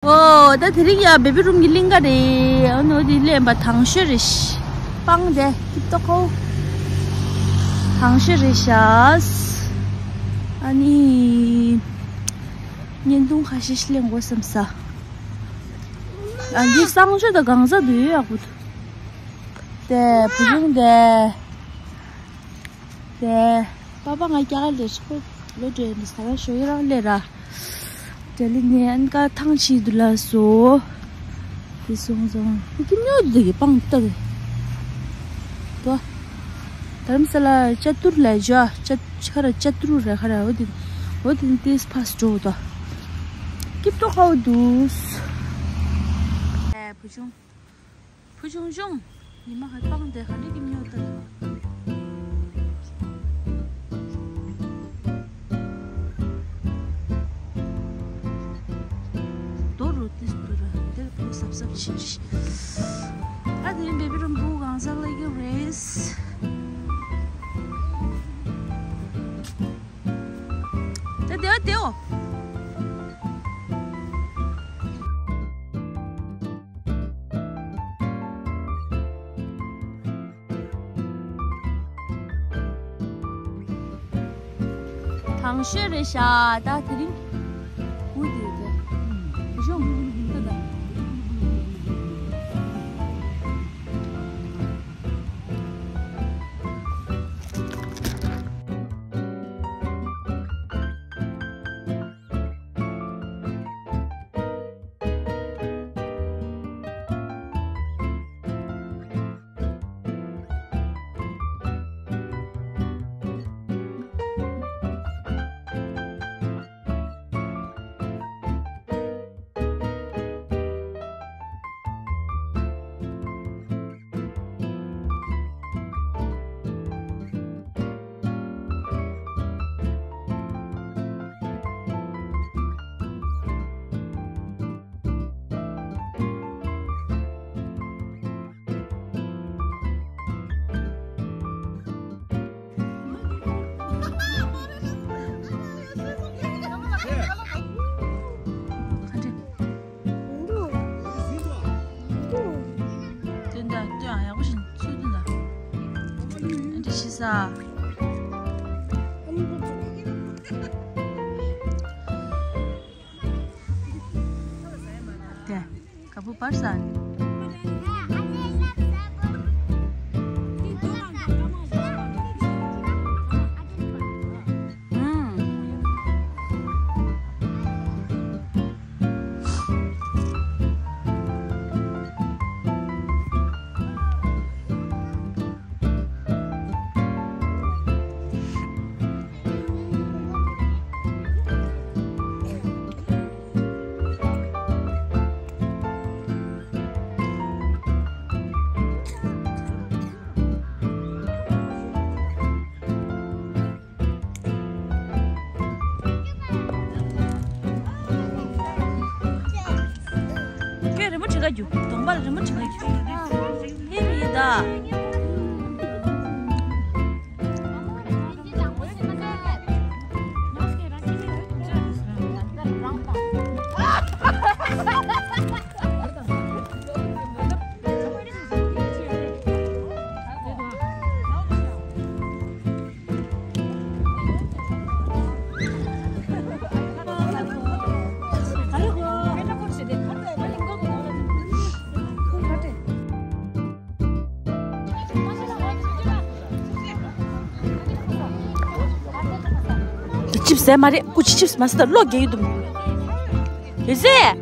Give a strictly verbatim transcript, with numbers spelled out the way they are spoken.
ཨོ། ད་དེ་རིང་ཡ་བེ་བི་རུམ་གྱི་གླིང་ག་རེད། ཨ་ནི་འོ་དེ་ལེན་པ་དང་ཤོས་རེད་ཤག་སྤང་དེ་ཀིབ་ཏོ་ཁོ། དང་ཤོས་རེད་ཤག་ཨ་ནི་བརྙན་ཐུང་ཁ་ཤས་ཤིག་ལེན་དགོས་བསམ་ས། ཨ་འདི་གསང་སྤྱོད་དང་གང་ཟག་འདུག་ཡོད་ཡག་པོ་འདུག་དེ་བུ་ཆུང་དེ། དེ། པ་པ་ང་རྒྱ་གར་ལས་ཤོག་ལོ་དྲན་ནས་ཟ་བ་ཞོ་ཡི་རང་ལས་ར། དེ་ལི་ནས་ཨན་ཀ་ཐང་ཆི་དུ་ལ་སོ། དེ་སོང་སོང་། ཀི་ཉོ་དུ་གི་པང་ཏག་དོ། དྷ་རམ་ས་ལ་ཅ་ཏུར་ལ་ཇ་ཅ་ཁ་ར་ཅ་ཏུར་ར་ཁ་ར་འོ་དེ། འོ་དེ་ཏེས་ཕ་སི་འགྲོ་དོ། ཀིབ་ཏོ་ཁའོ་དུས། ཨེ་བུ་ཆུང་། བུ་ཆུང་ཆུང་། ཉི་མ་ཧ་པང་དེ་ག་འདྲ་གི་མྱོ་ལྟ། རྡོ་རུ་ཏིས་དུ་ར་དེར་བུ་སབ་སབ་ཆེ་ཤི། ཨ་དེ་རིང་བེ་བི་རུམ་བུ་གང་ཟག་ལ་གི་རེས། དེ་དེའོ་དེའོ། དང་ཤོས་རེད་ཤག་ད་དེ་རིང་། འུ་དེ་དེ། བུ་ཆུང་། ད་ད། སྟོན་དང་སྟོན་ཨ་ཡག་པོ་ཞིག་ཚུར་སྟོན་དང་། ཨ་འདྲ་ཞིག་ས། དེ། ག་བུ་བར་ས། ཁྱོད་རི་མོ་བྲིས་ག་རྒྱུ། གདོང་པ་ལ་རི་མོ་བྲིས་ག་རྒྱུ། ཧེ་རི་ཡེ་ད། ཅིབ་ཟས་མ་རེད། ཀུ་ཅི་ཅིབ་མ་ཟ་ད་བློ་རྒྱག་ཡོད་དུ། ཡོད་ཟེ།